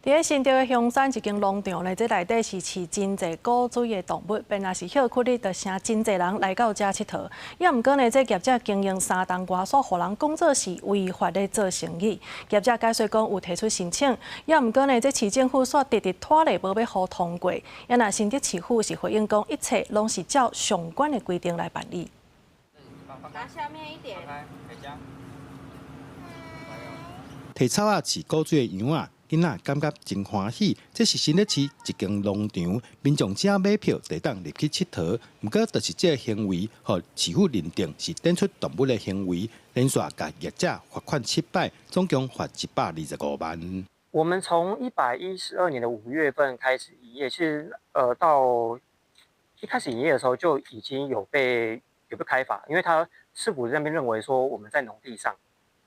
佇咧新竹的香山一間農場咧，這內底是飼真濟古錐的動物，便若是歇睏日，就誠真濟人來到遮𨑨迌。也毋過呢，這業者經營3冬外，煞予人講做是違法咧做生意。業者解釋講有提出申請，也毋過呢，這市政府煞直直拖咧，無欲予通過。也若新竹市府是回應講，一切攏是照相關的規定來辦理。拿下面一點。提草仔飼古錐的羊仔。囡仔感覺真歡喜，這是新北市一間農場，民眾只要買票就會當入去𨑨迌。毋過，就是這个行為，予市府認定是展出動物的行為，連續共業者罰款七擺，總共罰125萬。我們從112年的5月份開始營業，其實到一開始營業的時候就已經有被開罰，因為他市府那邊認為說我們在農地上，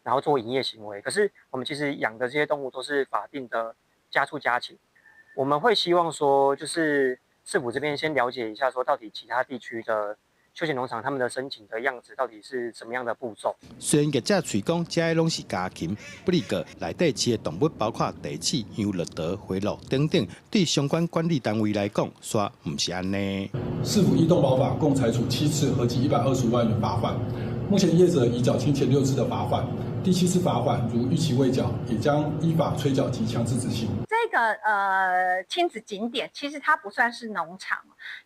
然後做營業行為，可是我們其實養的這些動物都是法定的家畜家禽，我們會希望說，就是市府這邊先了解一下，說到底其他地區的休閒農場他們的申請的樣子到底是什麼樣的步驟。雖然業者喙講這个攏是家禽，不過內底飼的動物包括地鼠、羊、駱駝、灰鹿等等，對相關管理單位來講，煞毋是按呢。市府依動保法共裁處7次，合計125萬元罰款。目前業者已繳清前6次的罰款。第七次罰款如逾期未繳，也將依法催繳及強制執行。這個親子景點其實它不算是農場，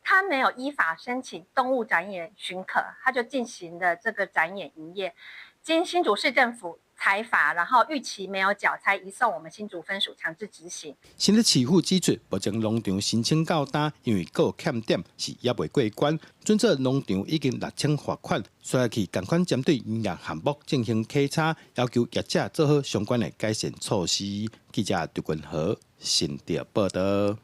它沒有依法申請動物展演許可，它就進行了這個展演營業。經新竹市政府裁罰，然後逾期沒有繳，才移送我們新竹分署強制執行。新竹市府指出，目前農場申請到今，因為閣有欠點是猶未過關，準則農場已經六千罰款，所以去仝款針對營業項目進行稽查，要求業者做好相關的改善措施。記者劉君和新竹報道。